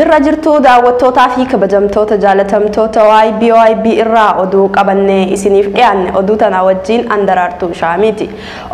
Jirra jirtuu daawwattootaa fi kabajamtoota jaalatamtoota YBYB irraa oduu qabannee isiniif dhiyaanne oduu tana wajjin Andaraartuu Shaamiiti.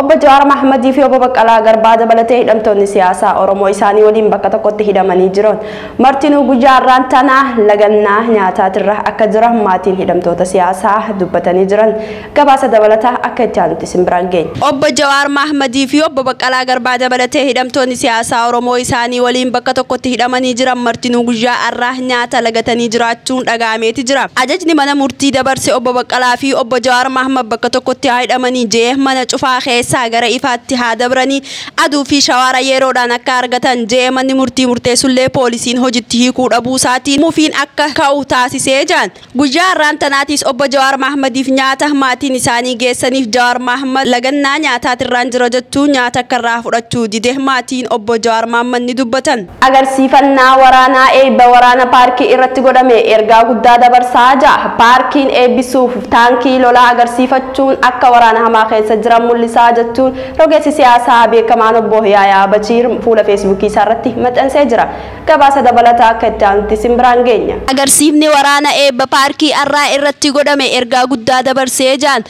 Obbo Jawaar Mahmadii fi Obbo Baqqalaa Garbaa dabalatee hidhamtoonni siyaasaa Oromoo isaanii waliin bakka tokkotti hidhamanii jiran. Martinuu guyyaa har'aan tana lagannaa nyaataatirra akka jiran maatiin hidhamtoota siyaasaa dubbatanii jiran. Gabaasa dabalataa akka itti aanutti isin biraan geenya. Obbo Jawaar Mahmadii fi Obbo Baqqalaa Garbaa dabalatee hidhamtoonni siyaasaa Oromoo isaanii waliin bakka tokkotti hidhamanii jiran martinuu guyyaa har'aa nyaata lagatanii jiraachuun dhaga'ameeti jira. Ajajni mana murtii dabarse Obbo Baqqalaa fi Obbo Jawaar Mahmad bakka tokkotti haa hidhamanii jee mana cufaa keessaa gara ifaatti haa dabranii aduu fi shawaara yeroodhaan akka argatan jee manni murtii murteessullee poolisiin hojitti hiikuu dhabuu isaatiin mufiin akka ka'u taasisee jiran. Guyyaa har'aan tanaatis Obbo Jawaar Mahmadiif nyaata maatiin isaanii geessaniif Jawaar Mahmad lagannaa nyaataatirraan jira jechuun nyaata akka irraa fudhachuu dide maatiin Obbo Jawaar Mahmad ni dubbatan. Agarsiifannaa waraanaa eebba waraana paarkii irratti godhame ergaa guddaa dabarsaa jira. Paarkiin eebbisuuf taankii lolaa agarsiifachuun akka waraana hamaa keessa jiran mul'isaa jechuun rogeessi siyaasaa beekamaan Obbo Yaayaa Bachiir fuula feesbuukii isaa irratti maxxansee jira. Gabaasa dabalataa akka itti aanutti isin biraan geenya. Agarsiifni waraana eebba paarkii har'aa irratti godhame ergaa guddaa dabarsee jiran.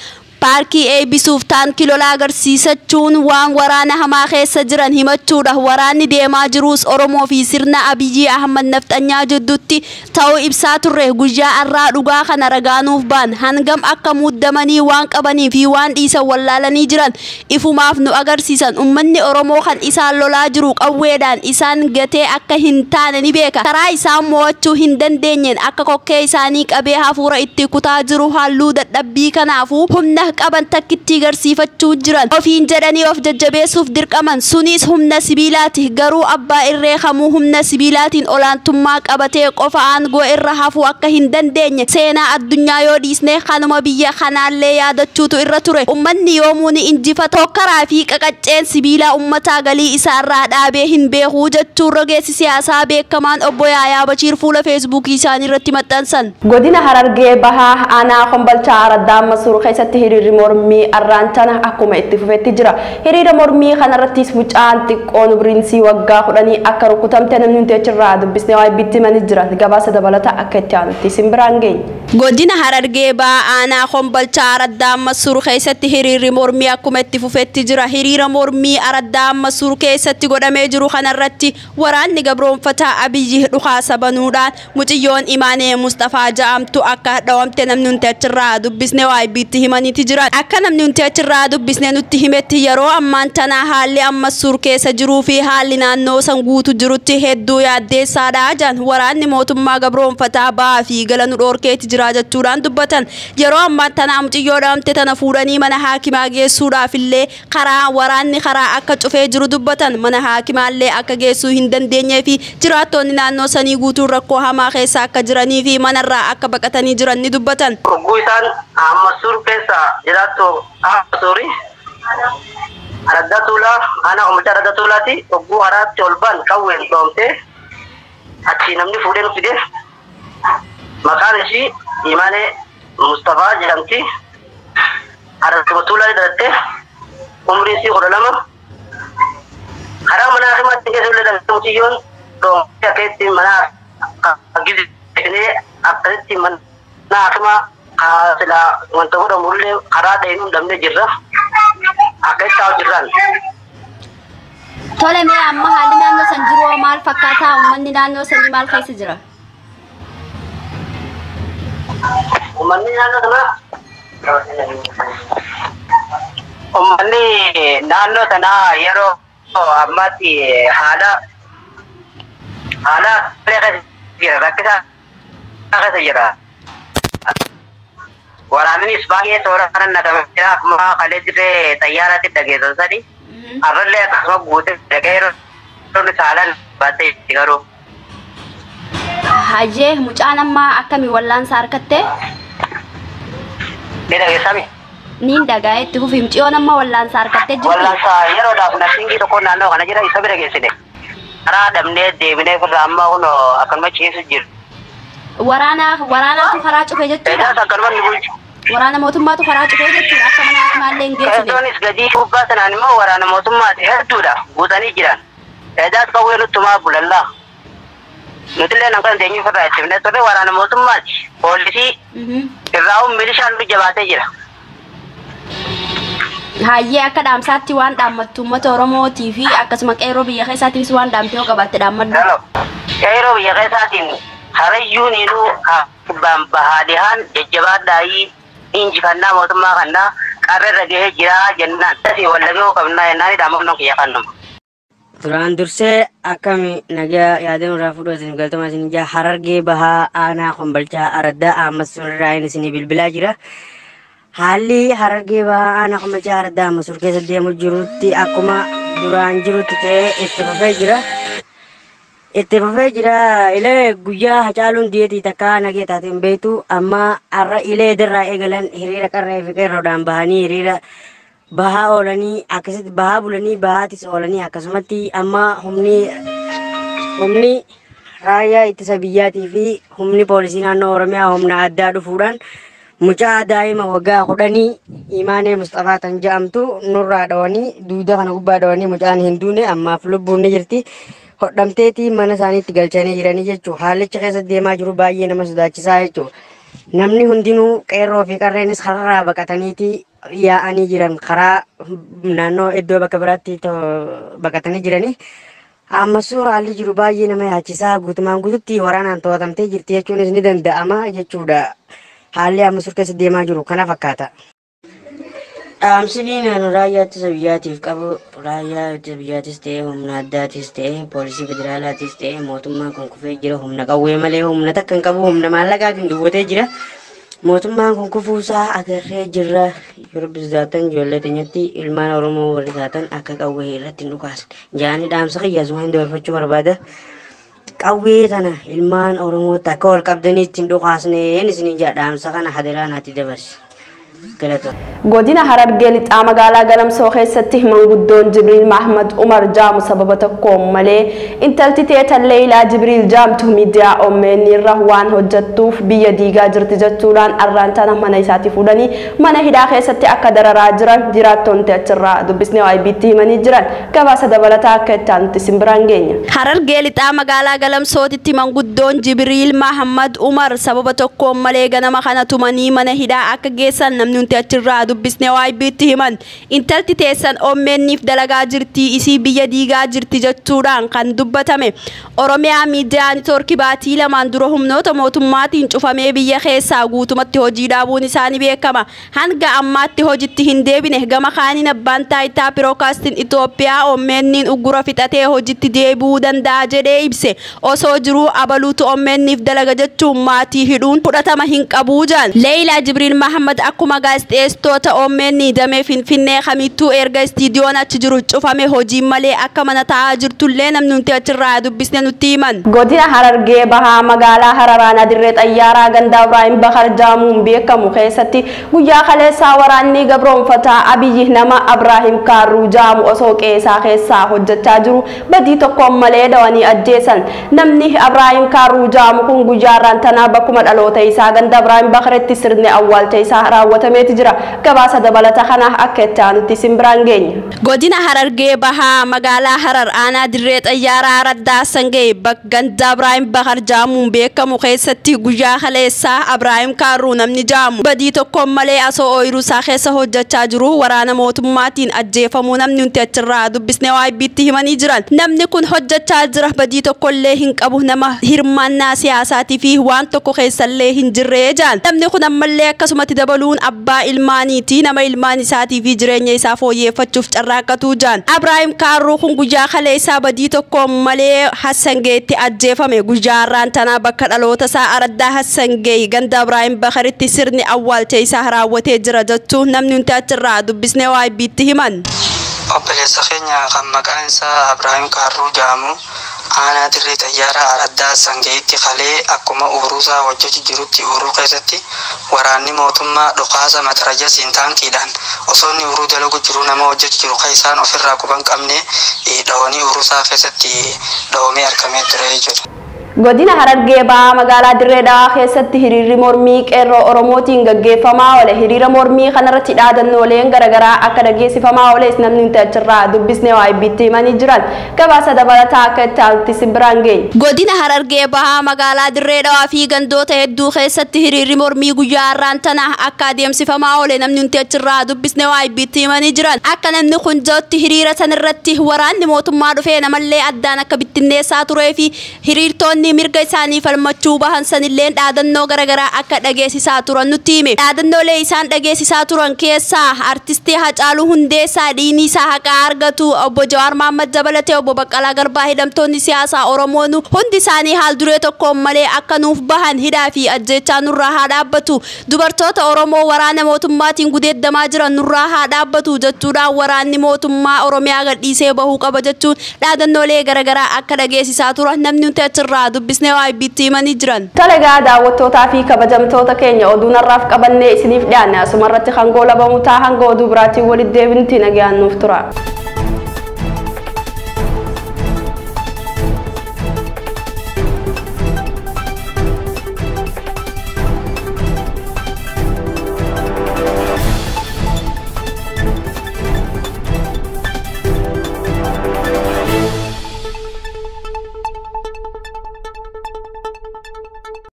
Paarkii eebbisuuf taankii lolaa agarsiisachuun waan waraana hamaa keessa jiran himachuudha. Waraanni deemaa jirus Oromoo fi sirna Abiyyi Ahmad Nafxanyaa jidduutti ta'uu ibsaa turre. Guyyaa har'aa dhugaa kana ragaanuuf ba'an hangam akka muddamanii waan qabanii fi waan dhiisan wallaalanii jiran ifumaaf nu agarsiisan. Uummanni Oromoo kan isaan lolaa jiru qawweedhaan isaan gatee akka hin taane ni beeka. Karaa isaan mo'achuu hin dandeenyeen akka kokkee isaanii qabee hafuura itti kutaa jiru halluu dadhabbii kanaafuu humna qaban takkitti agarsiifachuu jiran ofiin jedhanii of jajjabeessuuf dirqaman. Sunis humna sibiilaati. Garuu abbaa irree kamuu humna sibiilaatiin olaantummaa qabatee qofa aangoo irra hafuu akka hin dandeenye seenaa addunyaa yoo dhiisne kanuma biyya kanaallee yaadachuutu irra ture. Uummanni yoomuu ni injifata. Tokkaraa fi qaqacceen sibiilaa uummataa galii isaarraa dhaabee hin beeku jechuun rogeessi siyaasaa beekamaan Obbo Yaayaa Bachiir fuula feesbuukii isaanii irratti maxxansan. Godina Harargee Bahaa aanaa Kombolchaa Araddaa Masuur keessatti hiriirri mormii har'aan tana akkuma itti fufetti jira. Hiriira mormii kanarrattis mucaan xiqqoon umriinsii waggaa 10 akka rukutamte namni nuti achirraa dubbisnee waa bitti himanii jiran. Gabaasa dabalataa akka itti aanutti isin biraan geenya. Godina Harargee Bahaa aanaa Kombolchaa Araddaa Masuur keessatti hiriirri mormii akkuma itti fufetti jira. Hiriira mormii Araddaa Masuur keessatti godhamee jiru kanarratti waraanni gabroonfataa Abiyyi dhukaasa banuudhaan mucayyoon Imaanee Mustafaa ja'amtu akka dhawamte namni nuti achirraa dubbisnee waa bitti himaniiti jira. Akka namni nuti achirraa dubbisnee nutti himetti yeroo ammaan tanaa haalli amma suur keessa jiruu fi haalli naannoo san guutu jirutti hedduu yaaddeessaadha jedhan. Waraanni mootummaa gabroonfataa ba'aa fi gala nu dhoorkeetti jira jechuudhaan dubbatan. Yeroo ammaan tanaa mucayyoo dhabamte tana fuudhanii mana haakimaa geessuudhaaf illee karaa waraanni karaa akka cufee jiru dubbatan. Mana haakimaallee akka geessuu hin dandeenyee fi jiraattonni naannoo sanii guutuun rakkoo hamaa keessa akka jiranii fi manarraa akka baqatanii jiran ni dubbatan. Hogguu isaan amma suur keessa jiraattu Suuri Araddaa Tuulaa aanaa Kombolchaa Araddaa Tuulaati. Hogguu haraatti ol ba'an qawween dhoomtee achii namni fuudhee nu fide. Maqaan ishii Imaanee Mustafaa jedhamti. Araddaa Tuulaa dhalatte. Umriin isii 12. Karaa mana hakimaatti keessa illee dhalate mucayyoon dhoomtee akka itti mana gidee akkasitti mana hakimaa silaa wanta godhamullee karaa dhahinu dhabnee jirra. Akka itti taa'u jirraan. Tole mee amma haalli naannoo san jiru maal fakkaataa? Uummanni naannoo sanii maal keessa jira? Uummanni naannoo sanaa uummanni naannoo sanaa yeroo ammaatti haala keessa jira, rakkisaa keessa jira. Waraannis baay'ee toora kana naqamee jira. Akkuma kalee dirree xayyaaraatti dhageessan sadi. Har'allee akkasuma guutee dhagee yeroo saalaan baatee garuu. Hajee mucaan ammaa akkamii wallaansa harkattee? Ni dhageessami? Niin dhagaa itti fufi. Mucayyoon amma wallaansa harkattee jirti? Wallaansa yeroodhaaf narsingii tokko naannoo kana jira isa bira geessine. Karaa dhabnee deebinee ofirraa amma kun akkanuma ciisu jiru. Waraanaatu karaa cufee jechuudha. Eegas akkanuma ni bulchu. Waraana mootummaatu karaa cufee jechuudha. Akka mana haakimaallee hin geessine. Eedonis gadi gubbaa sanaan immoo waraana mootummaati hedduudha guutanii jiran. Eedaas qawwee nuttumaa bulallaa. Nutillee nama kan teenyu ofirraa ittifnee turre waraana mootummaati. Poolisii irraa milishaan nu jabaatee jira. Hayyee, akka dhaamsaatti waan dhaammattu uummata Oromootii fi akkasuma qeerroo biyya keessaatiifis waan dhaamtee yoo qabaatte dhaammadhu. Qeerroo biyya keessaatiin harayyuun inuu kibbaan bahaa dhihaan jajjabaadhaayii injifannaa mootummaa kannaa qarreerra gahee jira jennaan. Wallagee qabnaa jennaan dhaamannoo kiyya kannuma. Duraan dursee akkami nagaa yaadeen irraa fuudhu isin galtama isin ijaa Harargee Bahaa aanaa Kombolchaa Araddaa Ammassuur irraa isinii bilbilaa jira. Haalli Harargee Bahaa aanaa Kombolchaa Araddaa Ammassuur keessa deemu jirutti akkuma duraan jirutti ta'ee itti fufee jira. Itti fufee jira. Ilee guyyaa Hacaaluun diyeetii takka nagee taateen beektu amma har'a ilee dirraa eegalan hiriira qarree fi qeerroodhaan bahanii hiriira bahaa oolanii akkasitti bahaa bulanii bahaatis oolanii akkasumatti amma humni raayyaa ittisa biyyaatii fi humni poolisii naannoo Oromiyaa humna addaa dhufuudhaan mucaa daa'ima waggaa 10 Imaanee Musxafaa kan jedhamtu nurraa dhawanii duuda kana gubbaa dhawanii mucaan hin duune ammaaf lubbuun ni jirti. Hodhamteetii mana isaaniitti galchanii jiranii jechuudha. Haalicha keessa deemaa jiru baay'ee nama sodaachisaa jechuudha. Namni hundinuu qeerroo fi qarreenis kararraa baqataniiti yaa'anii jiran karaa naannoo iddoo bakka biraatti baqatanii jiranii. Amma suura haalli jiru baay'ee nama yaachisaa guutumaan guututti waraanaan to'atamtee jirti jechuunis ni danda'ama jechuudha. Haalli amma suura keessa deemaa jiru kana fakkaata. Dhaamsi naannoo raayyaa ittisa biyyaatiif qabu raayyaa ittisa biyyaatis ta'ee humna addaatis ta'ee poolisii federaalaatis ta'ee mootummaan kun kufee jira humna qawwee malee humna takka hin qabu humna maallaqaatiin duwwatee jira. Mootummaan kun kufuusaa agarree jirra. Yeroo bizaatan ijoollee teenyatti ilmaan Oromoo warri taatan akka qawwee irratti hin dhukaasne. Jaanii dhaamsa kiyya asuma hin dabarfachuu barbaada. Qawwee tana ilmaan Oromootti akka wal qabdanii ittiin dhukaasneen isiniin jedha dhaamsa kana hadaraa naatti dabarsi. Godina Harargee Lixaa magaalaa Galamsoo keessatti manguddoon Jibriil Mahmad Umar jaamu sababa tokkoon malee intalti teetan Leeyilaa Jibriil jaamtu miidiyaa OMN irra waan hojjettuuf biyya diigaa jirti jechuudhaan arraan tana mana isaatti fuudhanii mana hidhaa keessatti akka dararaa jiran jiraattoonni achirraa dubbisnee OIBtti himanii jiran. Gabaasa dabalataa akka itti aanutti isin biraan geenya. Harargee Lixaa magaalaa Galamsootitti manguddoon Jibriil Mahmad Umar sababa tokkoon malee ganama kana tumanii mana hidhaa akka geessan namni nuti achirraa dubbisnee OIBtti himan. Intalti teessan OMN'if dalagaa jirti isii biyya diigaa jirti jechuudhaan kan dubbatame. Oromiyaa miidiyaa neetwoorkii baatii lamaan dura humnoota mootummaatiin cufamee biyya keessaa guutumatti hojii dhaabuun isaanii beekama. Hanga ammaatti hojiitti hin deebine. Gama kaaniin abbaan taayitaa pirookaastiin Itoophiyaa OMN'n uggura fixatee hojiitti deebi'uu danda'a jedhee ibse. Osoo jiruu abaluutu OMN'if dalaga jechuun maatii hidhuun fudhatama hin qabu jedhan. Leeyilaa Jibriil Mahmad akkuma gaazexeessitoota OMN damee Finfinnee kamittuu erga istiidiyoon achi jiru cufame hojii malee akka mana taa'aa jirtullee namni nuti achirraa dubbisne nutti himan. Godina Harargee Bahaa magaalaa Hararaan Adirree Xayyaaraa ganda Ibraahim Bakar jaamuun beekamu keessatti guyyaa kaleessaa waraanni gabroonfataa Abiyyi nama Abraahim Kaarruu jaamu osoo qeesaa keessaa hojjechaa jiru badii tokkoon malee dhawanii ajjeesan. Namni Abraahim Kaarruu jaamu kun guyyaarraan tanaa bakkuma dhaloota isaa ganda Ibraahim Bakaritti sirni awwaalcha isaa raawwatameeti jira. Gabaasa dabalata kana akka itti aanutti isin biraan geenya. Godina Harargee Bahaa magaalaa Harar aanaa Dirree Xayyaaraa Raddaa Sangee ganda Ibraahim Bakar jaamuun beekamu keessatti guyyaa kaleessaa Abraahim Kaarruu namni jaamu badii tokkoon malee osoo ooyiruu isaa keessa hojjechaa jiru waraana mootummaatiin ajjeefamuu namni nuti achirraa dubbisnee OIBtti himanii jiran. Namni kun hojjechaa jira badii tokkollee hin qabu nama hirmaannaa siyaasaatii fi waan tokko keessallee hin jirre jedhan. Namni kun ammallee akkasumatti dabaluun abbaa ilmaaniiti nama ilmaan isaatii fi jireenya isaa fooyyeffachuuf carraaqqatu jedhan. Abraahim Kaarruu kun guyyaa kaleessaa badii tokkoon malee Hassangeetti ajjeefame. Guyyaa har'aan tanaa bakka dhaloota isaa Araddaa Hassangee ganda Ibraahim Bakaritti sirni awwaalcha isaa raawwatee jira jechuun namni nuti achirraa dubbisnee OIBtti himan. Obboleessa keenya kan maqaan isaa Abraahim Kaarruu jedhamu aanaa Dirree Xayyaaraa Araddaa Sangeetti kalee akkuma uuruusaa hojjechuu jirutti uuruu keessatti waraanni mootummaa dhukaasa matarajasiin taankiidhaan osoo inni uuruu dalagu jiru nama hojjechuu jiru kan isaan ofirraa quban qabne dhawanii uuruusaa keessatti dhawamee argamee ture jechuudha. Godina Harargee Bahaa magaalaa Dirree Dhawaa keessatti hiriirri mormii qeerroo Oromootiin gaggeeffamaa oole. Hiriira mormii kanarratti dhaadannooleen garaagaraa akka dhageessifamaa ooles namni nuti achirraa dubbisnee OIBtti himanii jiran. Gabaasa dabalataa akka itti aanutti si biraan geenya. Godina Harargee Bahaa magaalaa Dirree Dhawaa fi gandoota hedduu keessatti hiriirri mormii guyyaa har'aan tana akka adeemsifamaa oole namni nuti achirraa dubbisnee OIBtti himanii jiran. Akka namni kun jedhutti hiriira sanarratti waraanni mootummaa dhufee namallee addaan akka bittinneessaa turee fi hiriirtonni mirga isaanii falmachuu bahan sanilleen dhaadannoo garaagaraa akka dhageessisaa turan nutti hime. Dhaadannoolee isaan dhageessisaa turan keessaa artistii Hacaaluu Hundeessaa dhiigni isaa haqaa argatu, obbo Jawaar Mahaammad dabalatee obbo Baqqalaa Garbaa hidhamtoonni siyaasaa Oromoon hundi isaanii haal duree tokkoon malee akka nuuf bahan hidhaa fi ajjeechaa nurraa haa dhaabbatu, dubartoota Oromoo waraana mootummaatiin gudeeddamaa jiran nurraa haa dhaabbatu jechuudhaan waraanni mootummaa Oromiyaa gadhiisee bahuu qaba jechuun dhaadannoolee garaagaraa akka dhageessisaa turan namni nuti achirraa dubbisnee OIBtti himanii jiran. Tolegaa daawwattootaa fi kabajamtoota keenya oduu narraaf qabannee isiniif dhiyaanne asumarratti hangoo labamu ta'a hanga oduu biraatiin walitti deebinutti nagaan nuuf tura.